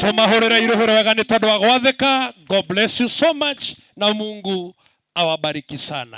Tumahũrĩre irũhĩ wega nĩ tondũ wa gwathĩka. God bless you so much na Mungu awabariki sana.